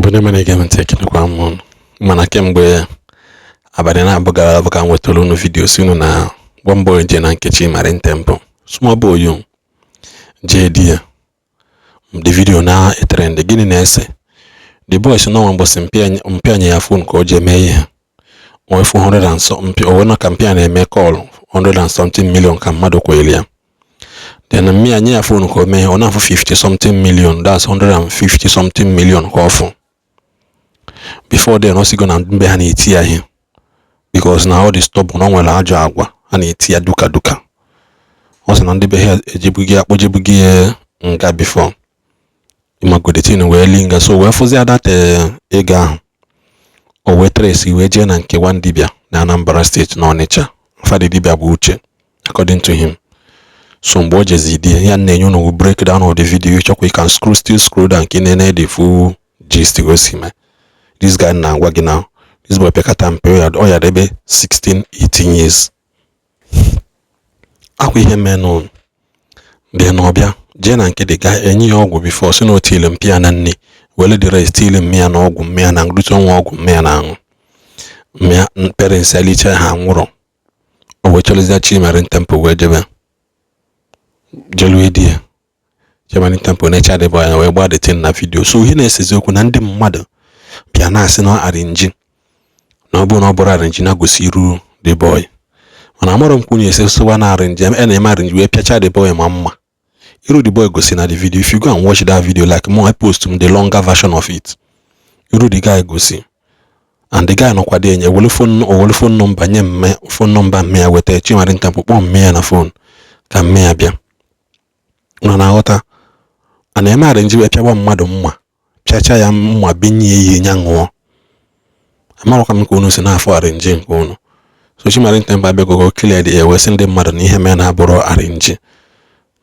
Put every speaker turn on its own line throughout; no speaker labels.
Igbo ndị ọma na-ege m ntị, ekenekwa m unu. Mana kemgbe abalị na-abụ gara aga ka m wetara unu video si unu na one boy je na nke Chimarin Temple, small boy o jee di ya. The video na trend. Gịnị na-ese? The boy si n'ọnwa mbọsị mpịa nye ya phone ka o jee mee ihe o wefu 100 and something, o wee ka mpịa na-eme call 100 and something million ka mmadụ kwere ya. Then mmịa nye ya phone ka o mee ihe, ọ na-afụ 50 something million, that's 150 something million ka ọ fụ. Before then, ọ sigo na mbe ha na-eti ya ihe because na ọ dị stubborn, ọ nwere ajọ agwa, ha na-eti ya duka duka. Ọ sị na ndị be ha ejebughị akpọjebughị ya nga before ịmagodetin wee li nga, so wee fụzie that ego ahụ, o wee trace wee jee na nke one dibia na Anambra Steeti, na Ọnịcha. Fadi dibia bụ Uche, according to him. So mgbe o jezi di ya na-enye unu breakdown of the video, ịchọkwa you can scroll, still scroll down ka ị na-ene the full gist gosi me. This guy na-agwa gị now, this boy pekata mpe ọ ya ebe 16 18 years akwa ihe menụ. Then ọbịa jee na nke the guy, enye ya ọgwụ before, si na o tili mpịa na nne were the rest tili mmịa na ọgwụ mmịa na nrute ọnwa ọgwụ mmịa na aṅụ mmịa. Parents ya liche ha nwụrụ, o wee chọrọzie Chimarin Temple wee jebe jelue di ya. Chimarin Temple na-eche the boy ya wee gbaa the thing na video. So ihe na-esezi okwu na ndị mmadụ bịa na-asị na arrange, na ọ bụrụ na ọ bụrụ arrange na gosi iru the boy. Mana amarọ m kwunye esi sịwa na arrange a na-eme arrange wee pịacha the boy ma mma. Iru the boy gosi na the video. If you go and watch that video, like mo I post m the longer version of it, iru the guy gosi and the guy nọkwa dị enye were phone, o were phone number nye mme, phone number mme ya weta. Chimarin Temple kpọọ mme ya na phone ka mme ya bịa. Unu na-aghọta? A na-eme arrange wee pịawa mmadụ mma, pịacha ya mma, binye ya ihe nya ṅụọ. Amarọkwa m ka unu si na-afụ arrange nke unu. So Chimarin Temple abịagogo clear the air wee sị ndị mmadụ na ihe mee na-abụrụ arrange,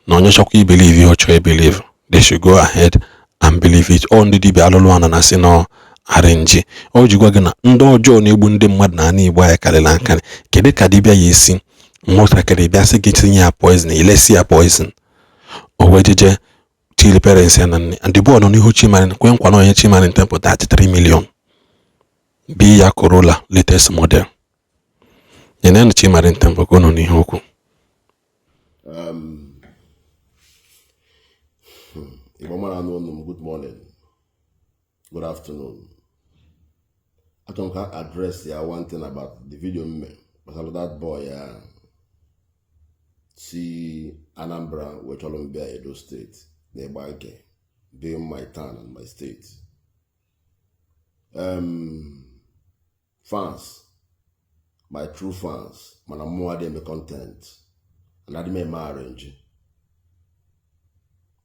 na onye chọkwa ibelieve ihe ọ chọrọ ibelieve, they should go ahead and believe it. Ọ ndị dibịa alụlụ ana na sị nọ arrange. O ji gwa gị na ndị ọjọọ na-egbu ndị mmadụ n'ala Igbo anyị karịrị akarị. Kedu ka dibịa ya esi nwatakịrị bịa sị gị tinye ya poison, ilesi ya poison, o wee jeje tili parents ya na nne, and the boy nọ n'ihu Chimarin kwe nkwa na onye Chimarin Temple 33 million bi ya Corolla latest model. Nyenenụ Chimarin Temple ka ọ nọ n'ihu okwu.
Igbo mara anụ ọnụ m, good morning, good afternoon. Achọrọ m ka address ya one thing about the video mme gbasara that boy ya si Anambra wee chọrọ m bịa Edo Steeti na Igbanke, being my town and my state. Fans, my true fans, mana mmụọ adịghị eme content and adịghị eme arrange.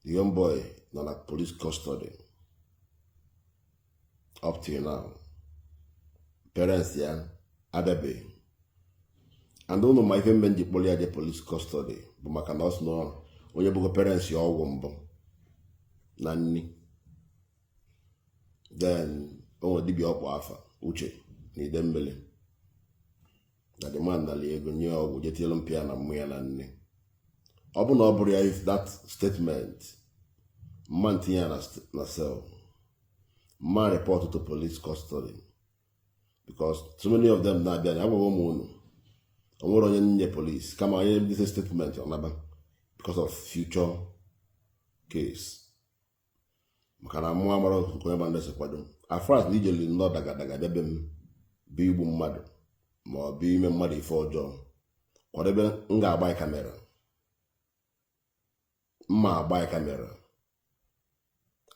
The young boy nọ na police custody up till now. Parents ya abịabeghị, and ụnụ ma ife mme nji kpọrọ ya je police custody bụ maka na ọ sị na onye bụgo parents ya ọgwụ mbụ na nni. Then o nwere dibịa ọkpọ afa Uche na Idemmili na the man nara ego nye ọgwụ je tielu mpịa na mmụ ya na nne. Ọ bụ na ọ bụrụ ya, if that statement mma ntinye ya na cell, mma report to police custody, because so many of them na-abịa na agwaghị ụmụ unu o nwere onye nye police kama onye this statement ọ naba because of future case, maka na mụ amara nke onye gba ndị si kwado. As far as na ijeli nnọọ dagadaga bịa be m bụ igbu mmadụ ma ọ bụ ime mmadụ ife ọjọọ, kwadebe m ga-agba ya camera, mma agba ya camera.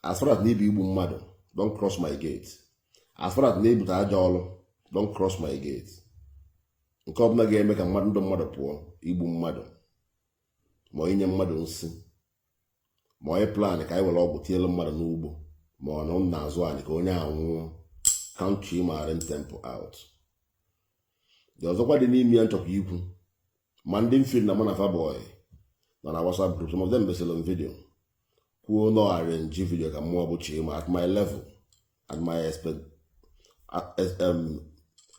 As far as na ibu igbu mmadụ, don't cross my gate. As far as na ebute ajọ ọlụ, don't cross my gate. Nke ọbụla ga-eme ka mmadụ ndụ mmadụ pụọ, igbu mmadụ ma inye mmadụ nsị ma onye plan ka anyị were ọgwụ tinyelu mmadụ n'ugbo ma ọ nọ n'azụ anyị ka onye anwụọ, count Chimarin Temple out. Dị ọzọkwa dị n'ime ya nchọkwa ikwu ma ndị mfiri na mụ na Faboy nọ na WhatsApp group, some of them besịrị m video kwuo nọ arrange video ka mmụọ bụ Chima. At my level, at my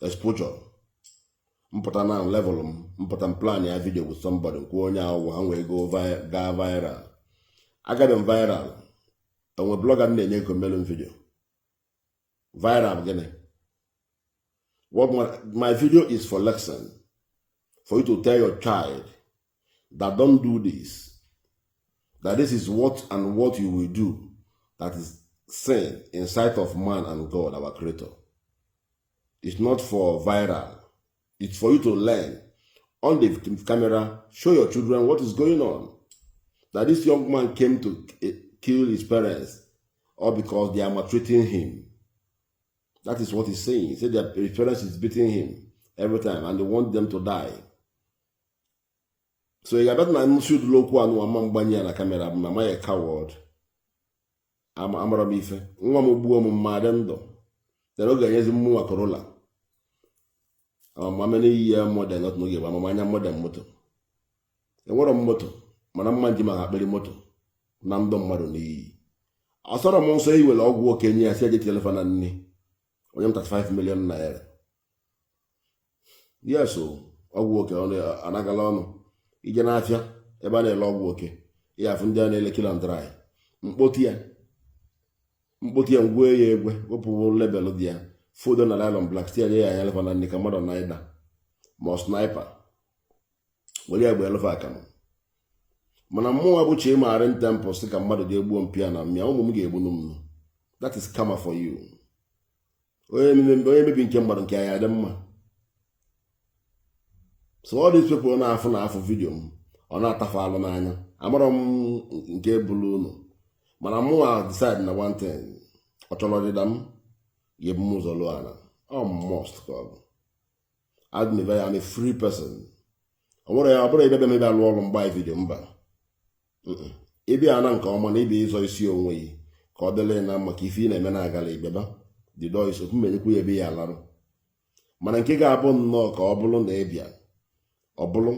exposure, mpụta na level m mpụta m plan ya video with somebody kwuo onye ahụ ha wee go gaa viral, agaghị m viral. Onwe blogger m na-enye ego mmelụ m video. Viral bụ gịnị? What my video is for lesson, for you to tell your child that don't do this, that this is what and what you will do that is sin in sight of man and God, our creator. It's not for viral. It's for you to learn. On the camera, show your children what is going on. That this young man came to kill his parents or because they are maltreating him. That is what he's saying. He said that his parents is beating him every time and they want them to die. So ị ga-abịa na nsi ụdịrị okwu anụ ama mgbanye ya na camera bụ na amaghị coward. Amara m ife nwa m gbuo m mma dị ndụ, then ọ ga-enyezi mmụnwa Corolla amamama n'iyi ya model not n'oge bụ amamanya model moto. Enwerọ m moto, mana mma nji maka akpịrị moto na ndụ mmadụ n'iyi. Ọsọrọ m nsọ iwere ọgwụ okenye ya si eje telefa na nne onye m 35 million naira. Yes o, ọgwụ oke anagala ọnụ. Ije n'afịa ebe a na-ele ọgwụ oke, ihe afụ ndị a na-ele kill and dry. Mkpọtụ ya, mkpọtụ ya, ngwee ya egwe, wepụ label dị ya, fodo na nylon black, tinye ya anya lefa na nne ka mmadụ na ịda ma ọ sniper were ya gbe elefa akamụ. Mana mmụọ bụ Chimarin Temple sị ka mmadụ jee gbuo mpịa na mmịa ụmụ m ga-egbunu m. That is karma for you. Onye mebi nke mmadụ, nke ya dị mma. So all these people na-afụ video m, ọ na-atafe alụ n'anya. Amarọ m nke bụrụ unu, mana mụnwa decide na one thing: ọ chọrọ ọdịda m ga-ebu m ụzọ lụọ ala. Ọ must ka ọ bụ adị m. I'm a free person. Ọ nwere ya, ọ bụrụ ebe ebe alụ ọrụ mgba video mba. Ịbịa na nke ọma na ịbịa ịzọ isi onwe gị ka ọ dịrị na maka ife ị na-eme na-agala ibeba, the door is open. Menyekwu ya ebe ya alarụ. Mana nke ga-abụ nnọọ ka ọ bụrụ na ịbịa, ọ bụrụ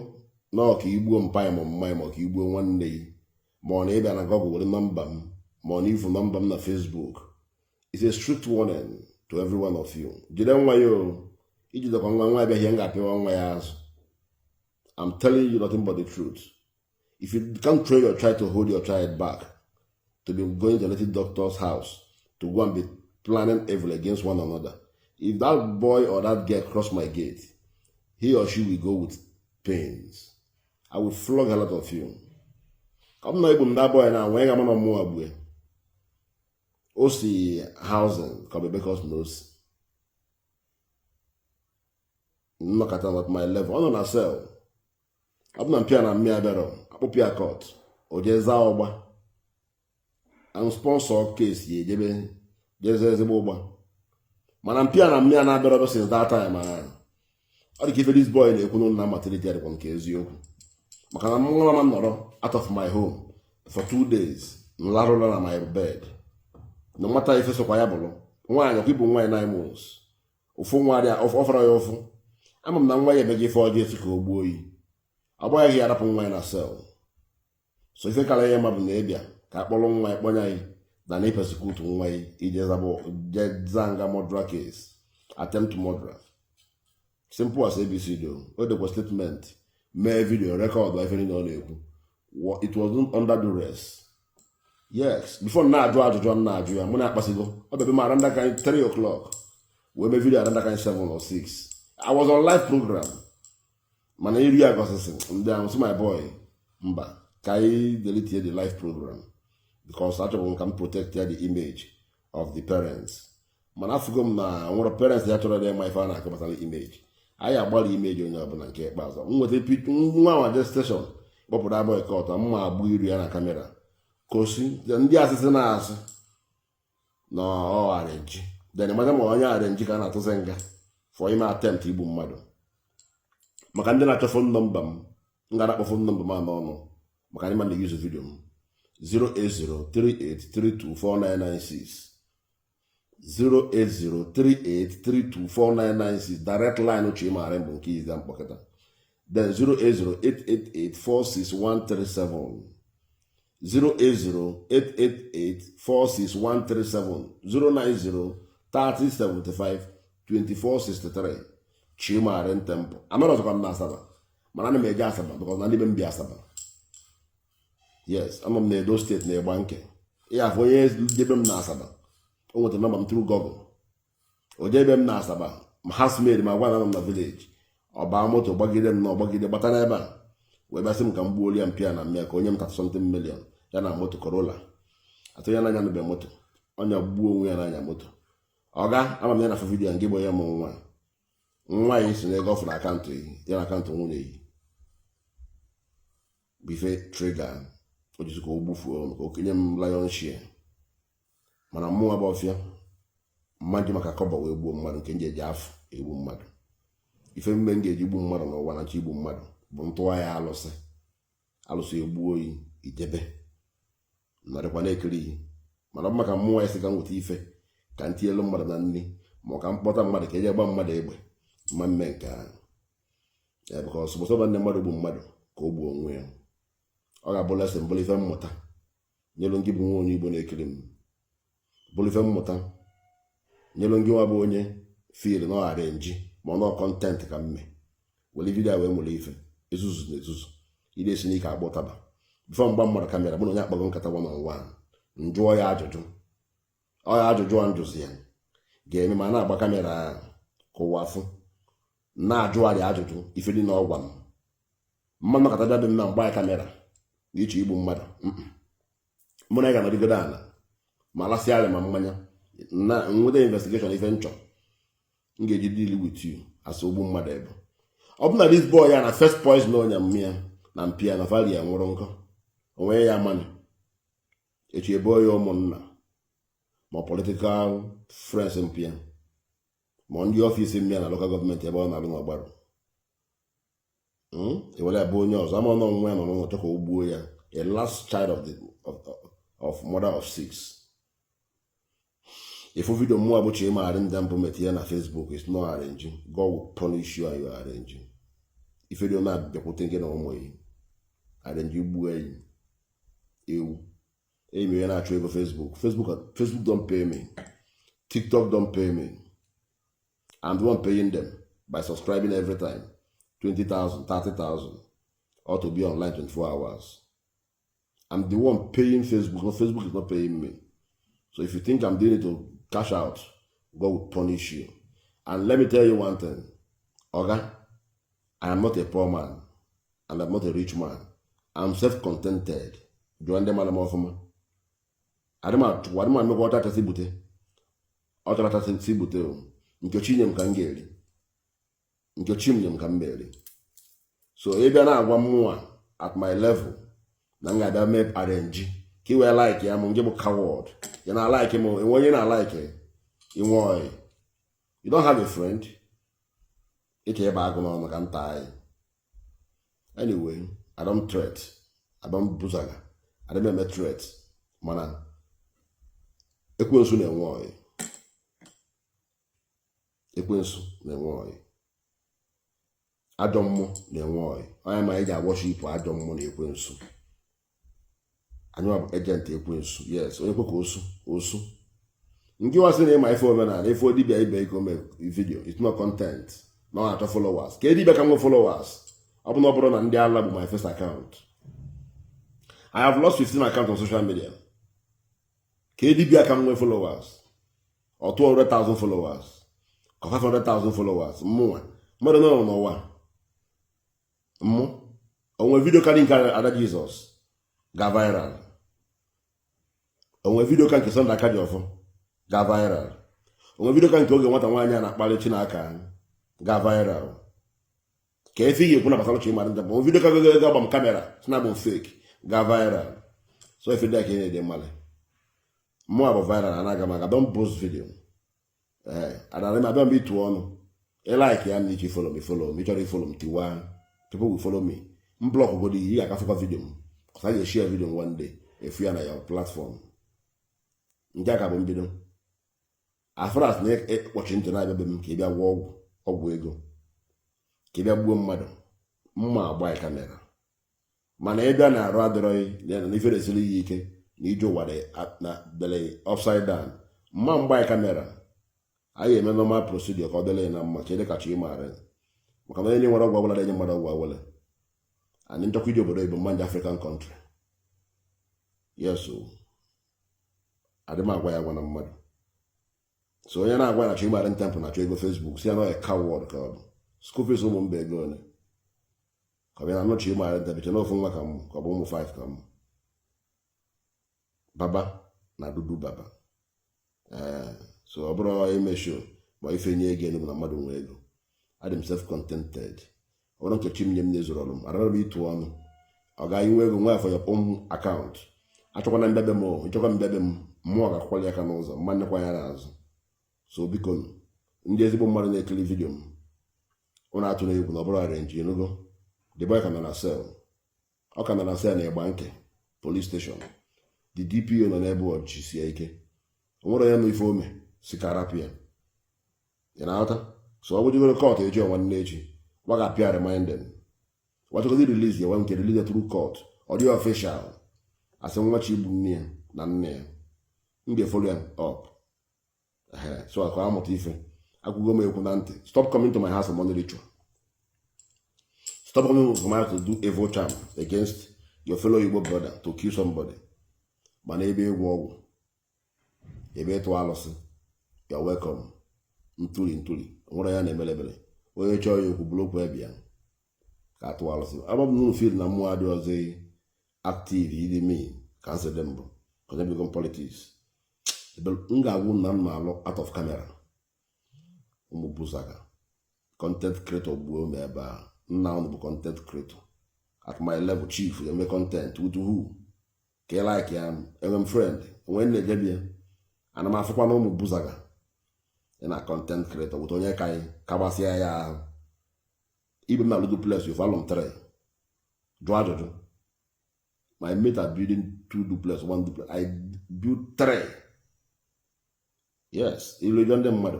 na ọ ka igbuo mpa ya ma mma ya, ma ọ ka igbuo nwanne gị, ma ọ na ịbịa na Google were nọmba m, ma ọ na ifu nọmba m na Facebook, it's a strict warning to every one of you. Jide nwa ya o, ijidekwa nwa nwa abịaghị, m ga-apịawa nwa ya azụ. I'm telling you nothing but the truth. If you can't train your child to hold your child back to be going to a native doctor's house to go and be planning evil against one another, if that boy or that girl cross my gate, he or she will go with pains. I will flog a lot of you. Ka m na egbu m that boy na nwee ga-ama na mmụọ gbue o si housing ka ọ bụ ebe ka ọ si na o si nnọkọta at my level. Ọ nọ na cell. Ọ bụ na mpịa na mmịa bịara akpụpụ ya court, o jee zaa ọgba and sponsor case ya, ejebe jeze ezigbo ụgba. Mana mpịa na mmịa na-abịara ọbịa since that time ahụ, ọ dị ka ife this boy na-ekwu na maturity dịkwa nke eziokwu, maka na nwa m nọrọ out of my home for 2 days, nlarụla na my bed na nwata ife sokwa ya bụrụ nwaanyị ọkwa ibu nwaanyị 9 months ụfụ nwa dị ọ fọrọ ya ụfụ. Ama m na nwa ya emeghị ife ọjọọ etu ka o gbuo oyi, ọ gbaghị ya arapụ nwa ya na cell. So ife kara ya mma bụ na ịbịa ka akpọrọ nwa ya kpọnye anyị na na ipersecute nwa ya ije zaa nga murder case, attempt murder, simple as ABCD. O dekwa statement, mee video record ife niile ọ na-ekwu. It was under duress, yes. Before m na-ajụ ajụjụ m na-ajụ ya, mụ na-akpasigo ọ bịa m around that kind 3 o'clock, wee mee video around that kind 7 or 6. I was on live program, mana iri ya gosisi ndị ahụ sị, "My boy, mba, ka anyị delete the live program," because achọrọ m ka m protect ya, the image of the parents. Mana afụgo m na nwere parents ya chọrọ ịma ife a na-akọ gbasara image. Anyị agbalị image onye ọbụla. Nke ikpeazụ m nweta nwa nwa station kpọpụrụ abụọ court, mma agbụ iru ya na camera kosi ndị asịsị na-asị na ọ arrange. Then mata ma onye arrange ka a na-atụzi nga for ime attempt igbu mmadụ. Maka ndị na-achọ phone number m, m ga na-akpọ phone number m a n'ọnụ maka ndị ma na-use video m: 08038324996, 08038324996. Direct line uche ịmara bụ nke izizi mkpọkịta. Then 08088846137, 08088846137, 090 3075 2463. Chimarin Temple amara ọzọkwa m na Asaba, mana ana m eje Asaba because na ndị be m bi Asaba. Yes, anọ m na Edo State na Ịgba nke ihe afọ. Onye debe m na Asaba, o nwetara nọmba m through Google. O jee ebe m na Asaba, ma housemaid ma gwa na m na village. Ọ baa moto gbagide m na ọgbagide gbata n'ebe a wee bịasị m ka m gbuo ya mpịa na mmịa ka onye m 30 something million ya na moto Corolla atụ ya n'anya nube moto. Ọnya gbuo onwe ya n'anya moto. Ọga ama m ya na afọ video nke bụ onye mụ nwa nwa ya si n'ego ọfụ na akaụntụ ya na akaụntụ nwunye yi bụ ife trigger o jizi ka o gbufuo m ka o kenye m lion share. Mana mmụọ bụ ọfịa mmadụ maka kọbọ wee gbuo mmadụ nke m ji eji afụ egbu mmadụ. Ife mme m ga-eji gbu mmadụ n'ụwa na nche igbu mmadụ bụ ntụwa ya alụsị alụsị egbuo oyi ijebe nọrịkwa na-ekiri iyi. Mana ọ bụ maka mmụọ ya sị ka m nweta ife ka m tinyelu mmadụ na nri, ma ọ ka m kpọta mmadụ ka eje gba mmadụ egbe mma mme nke ahụ ya, because bụsọ nne mmadụ gbu mmadụ ka o gbuo onwe ya. Ọ ga-abụ lesson, bụrụ ife mmụta nyelu ngị bụ nwa onye Igbo na-ekiri m, bụrụ ife mmụta nyelu ngị nwa bụ onye feel na ọ arrange ma ọ nọ content ka mme were video wee mụrụ ife ezuzu na ezuzu ide esi n'ike agba ụtaba. Before mgba mmadụ camera, bụ na onye akpago nkata one on one, njụọ ya ajụjụ. Ọ ya ajụjụ a njụzi ya ga-eme ma na-agba camera ka ụwa fụ na-ajụgharị ajụjụ ife dị n'ọgwa m mma makata bịa dị m na mgba ya camera na iche igbu mmadụ. Mụ na ya ga-anọdịgodo ala ma lasịarị ma mmanya na nweta investigation ife nchọ m ga-eji deal with you as ogbu mmadụ. Ebe ọ bụ na this boy ya na first poison onye mmịa na mpịa na falia nwụrụ nkọ onwe ya mani echi ebe ya ụmụnna ma political friends mpịa ma ndị office mmịa na local government ebe ọ na-alụ n'Ọgbarụ ewere ya bụ onye ọzọ ama ọnụ nwa ya nọ n'ụlọ chọ ka o gbuo ya, a last child of mother of six. Ifu video mmụọ bụ Chima ndị mbụ metinye na Facebook is not arranging. God will punish you and you are arranging. Ife dị na-abịakwute nke na ụmụ yi arrange gbuo enyi ewu enyi onye na-achụ ego Facebook. Facebook, Facebook don't pay me. TikTok don't pay me. I'm the one paying them by subscribing every time, 20,000, 30,000, or to be online 24 hours. I'm the one paying Facebook. No, Facebook is not paying me. So if you think I'm doing it to cash out, God will punish you. And let me tell you one thing, Oga, I am not a poor man and I'm not a rich man. I'm self-contented. Jụọ ndị mara m ọfụma. Adị m achụkwa, adị m emekwa ọcha achasị bute ọ chọrọ achasị si bute o. Nke chi nye m ka m ga-eri, nke chi m nye m ka m ga-eri. So ị bịa na-agwa mmụọ at my level na m ga-abịa mee arrange ka ị wee like ya m, nke bụ coward ya na like m enwe onye na like inwe oyi. You don't have a friend. Ịcha ebe agụ n'ọnụ ka nta anyị. Anyway, I don't threat, I don't buzaga, I don't eme threat. Mana ekwensu na-enwe oyi, ekwensu na-enwe oyi, ajọ mmụọ na-enwe oyi. Onye ma anyị ji worship ajọ mmụọ na ekwensu. Anyị bụ agent ekwensu, yes. Onye kwe ka osu osu nke wasị na ịma ife omenala ife dibịa ibe iko mee video, it's not content na ọ na-achọ followers ka edibịa ka nwe followers. Ọ bụ na ọ bụrụ na ndị ala bụ my first account, I have lost 15 accounts on social media. Ka edibịa ka m nwee followers or 200,000 followers ka 500,000 followers, mmụnwa mmadụ nọ n'ụwa mmụ onwe video karị nke Ada Jizọs ga viral, onwe video ka nke Sunday Akajiọfọ ga viral, onwe video ka nke oge nwata nwaanyị a na-akpali Chinaka ga viral, ka efe ị ga-ekwu na gbasara Chima ndị bụ video ka ga agba m camera si na bụ fake ga viral. So ife dị a ka ị na-ede mmalị mmụọ bụ viral anaghị m aga. Don post video. Ee, adara m abịa mgbe ịtụ ọnụ ị like ya na iche follow me, follow m. Ị chọrọ ifollow m, tiwa, people will follow me. M block godi, ị ga-akafụkwa video m because I ga-share video m one day efu ya na your platform. Nke a ka bụ mbido. As far as na ịkpọchi ntị na-abịa be m ka ị bịa gwọọ ọgwụ ọgwụ ego ka ị bịa gbuo mmadụ mma agba ya camera. Mana ịbịa na arụ adịrọghị na ife resiri ya ike na ije ụwa na dere upside down, mma mgba ya camera, anyị eme normal procedure ka ọ dịrị ya na mma ka ị dị ka chi maara, maka na onye nwere ọgwụ ọbụla na-enye mmadụ ọgwụ awele anyị nchọkwa ije obodo oyibo mma nje African country. Yes o, adị m agwa ya agwa na mmadụ So onye na-agwa na Chimarin Temple na-achọ ego Facebook, si ya na ọ coward ka ọ bụ. School fees ụmụ mba ego ole ka ọ bịa na anụ Chimarin Temple che na ofu nwa ka m ka ọ bụ ụmụ 5 ka m baba na dudu baba. Ee, so ọ bụrụ ime show ma ife nye ego elu na mmadụ nwee ego, adị m self contented. Ọ bụrụ nke chi m nye m nyezuru ọrụ m arara m ịtụ ọnụ ọ gaghị nwe ego nwe for your own account. Achọkwana mbịabe m o ịchọkwa mbịabe m, mmụọ ga-akwali aka n'ụzọ mmanyekwa ya n'azụ. So biko, ndị ezigbo mmadụ na-ekiri video m, ụnụ atụ na egwu na ọ bụrụ arrange enugo. The boy ka nọ na cell, ọ ka nọ na cell na ịgba nke police station. The DPO nọ n'ebe ọ jisie ike. O nwere onye nọ ife ome si ka rapụ ya. Ị na-aghọta? So ọ bụjigoro court echi, ọnwa nne echi gwa ga-apịa remind them wachọgozi release ya, nwa nke release through court, ọ dị official. Asị nwa chi igbu nne ya na nne ya, m ga-efollow ya up. Ehe, so ka amụta ife akwụgo m ekwu na ntị. Stop coming to my house for money ritual. Stop coming to my house to do evil charm against your fellow Igbo brother, to kill somebody. Mana ebe ịgwọ ọgwụ, ebe ịtụ alụsị, you're welcome. Ntuli ntuli nwere ya na-emelebele. Onye chọọ ya okwu bụrụ okwu ebia ka atụ alụsị. Agba m n'ụlọ field na mmụọ adị ọzọ active ịdị me ka nsị dị mbụ because become politics. M ga-agwụ na m na-alụ out of camera. Ụmụ buzaga content creator gbuo m ebe a. Nna unu bụ content creator at my level, chief eme content with who ka ị like ya. Enwe m friend enwe nna ejebie ana m afụkwa na ụmụ buzaga ị na content creator with onye ka anyị ka gbasịa ya ahụ. Ibe m na-alụ duplex with alụm 3. Jụọ ajụjụ. My mate are building two duplex, one duplex. I build three. Yes, ilu ịjọ ndị mmadụ.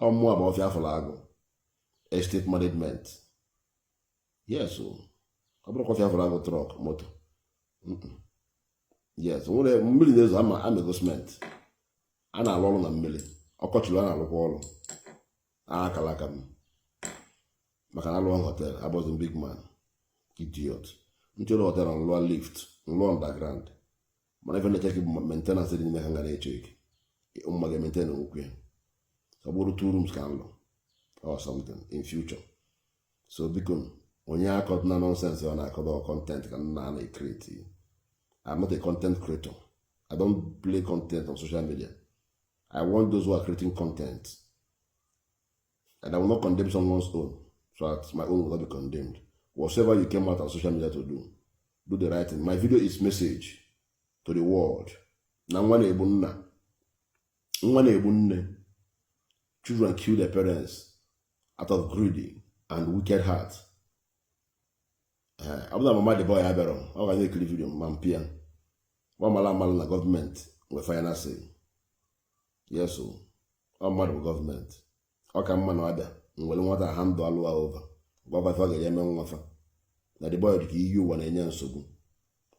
Ọ mmụọ bụ ọfịa afọrọ agụ estate management. Yes o, ọ bụrụ ọfịa afọrọ agụ truck moto. Yes, nwere mmiri na-ezo ama amego cement a na-alụ ọrụ na mmiri ọkọchị a na-alụkwa ọrụ akala aka m maka na alụọ hotel abụzị big man idiot nchere hotel, nlụọ lift, nlụọ underground. Mana ife na-eche bụ maintenance dị n'ime ha nga na-eche ike mma ga-emaintain okwu ya. Ọ bụrụ two rooms ka nlụ or something in future. So biko, onye akọt na nonsense ọ na-akọdọ content ka nna na-ecreate. I'm not a content creator. I don't play content on social media. I want those who are creating content, and I will not condemn someone's own so that my own will not be condemned. Whatever you came out on social media to do, do the right thing. My video is message to the world na nwa na-egbu nna, nwa na-egbu nne. Children kill their parents out of greedy and wicked heart. Ọ bụrụ na mama the boy abịarọ, ọ ga na-ekiri video ma mpịa gwa mara amala na gọọmenti nwe final say. Yes o, ọ mmadụ bụ gọọmenti. Ọ ka mma na ọ bịa nwere nwata ha ndụ alụwa over gwakwa ife ọ ga-enye eme nwafa na the boy dị ka iyi ụwa na-enye nsogbu.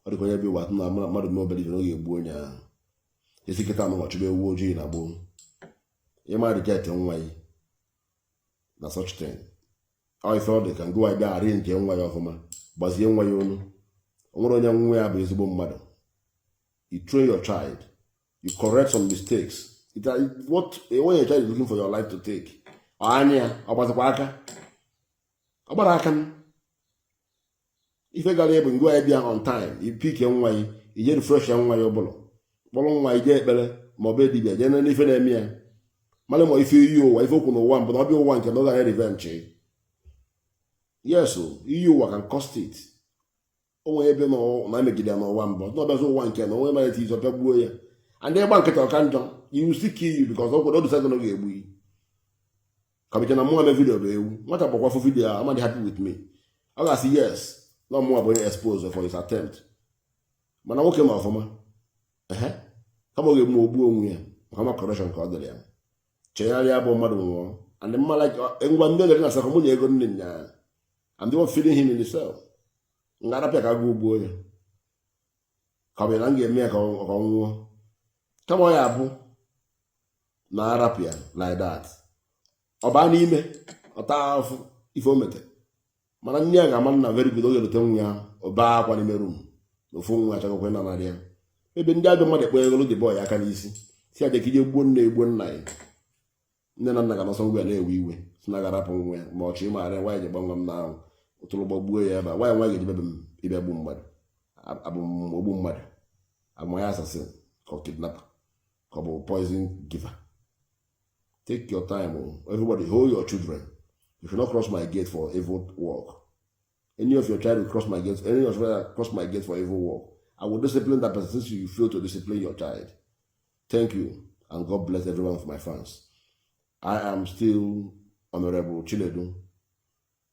Ọ dịka onye bi ụwa na mmadụ mee obere ife na ọ ga-egbu onye ahụ. Esi kịta anụ chụba ewu ojii na gboo ịma reject nwa yi na such thing. Ọ ife ọ dị ka ngụwa bịa arị nke nwa ya ọfụma, gbazie nwa ya onu. O nwere onye nwa ya bụ ezigbo mmadụ. You train your child, you correct some mistakes. What when your child is looking for your life to take, ọ anya ya ọ gbazikwa aka, ọ gbara aka m. Ife gara ebu ngwa ya bịa on time, ipike nwa ya, ije refresh ya nwa ya ụbụlụ, kpọrọ nwa ije ekpere ma ọ bụ dibịa jee n'ife na-eme ya mara ma ife iyi ụwa, ife okwu n'ụwa mbụ na ọbịa ụwa nke na ọ gara revenge. Yes o, iyi ụwa can cost it. O nwere ebe na emegide ya n'ụwa mbụ na ọbịazi ụwa nke na onwe malite izu ọbịa gbuo ya and ịgba nkịta ọka njọ. You will still kill you because ọ kwado decide na ọ ga-egbu yi ka bicha na mụnwa mee video bụ ewu nwata gbakwa fụ video a amadị happy with me. Ọ ga-asị yes na ọmụnwa bụ onye expose for his attempt. Mana nwoke ma ọfụma ehe kama ọ ga-egbu ogbuo onwe ya maka ma correction ka ọ dịrị ya chegharịa bụ mmadụ nwụọ and mma like ngwa ndị ọjọọ na asakọ mụ na ego nne nya and they were feeding him in the cell. Nga arapịa ka agụ gbuo ya ka ọ bụ na m ga-eme ya ka ọ nwụọ kama ọ ya abụ na arapịa like that, ọ baa n'ime ọ taa afụ ife o mete. Mana nne ya ga-ama nna very good. Ọ ga-elote nwa ya, ọ baa akwa n'ime room na ofu nwa achọghịkwa ịnanarị ya ebe ndị ajọ mmadụ ekpe ego the boy aka n'isi. Si aja ka ije gbuo nne, egbuo nna ya. Nne na nna ga nọsọ ngwa na-ewe iwe, si na garapụ nwa ya. Ma ọchị ịmaara ya, nwaanyị ji gba nwa m n'anwụ, ụtụrụ gbagbuo ya ebe a. Nwaanyị nwaanyị ga-eji bebe m ịbịa gbu mmadụ. Abụ m ogbu mmadụ? Abụ m onye assassin ka ọ kidnapper ka ọ bụ poison giver? Take your time o. Everybody, hold your children. You should not cross my gate for evil work. Any of your child will cross my gate, any of your child cross my gate for evil work, I will discipline that person, since you fail to discipline your child. Thank you and God bless every one of my fans. I am still Honorable Chinedu,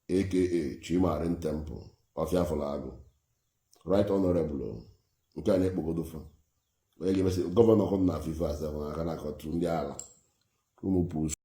aka Chimarin Temple Ofiafolago, Right Honorable o. Nke a na-ekpogodo fa onye ga-emesị governor hụ na FIFA asa aka na-akọtu ndị ala ụmụ pus.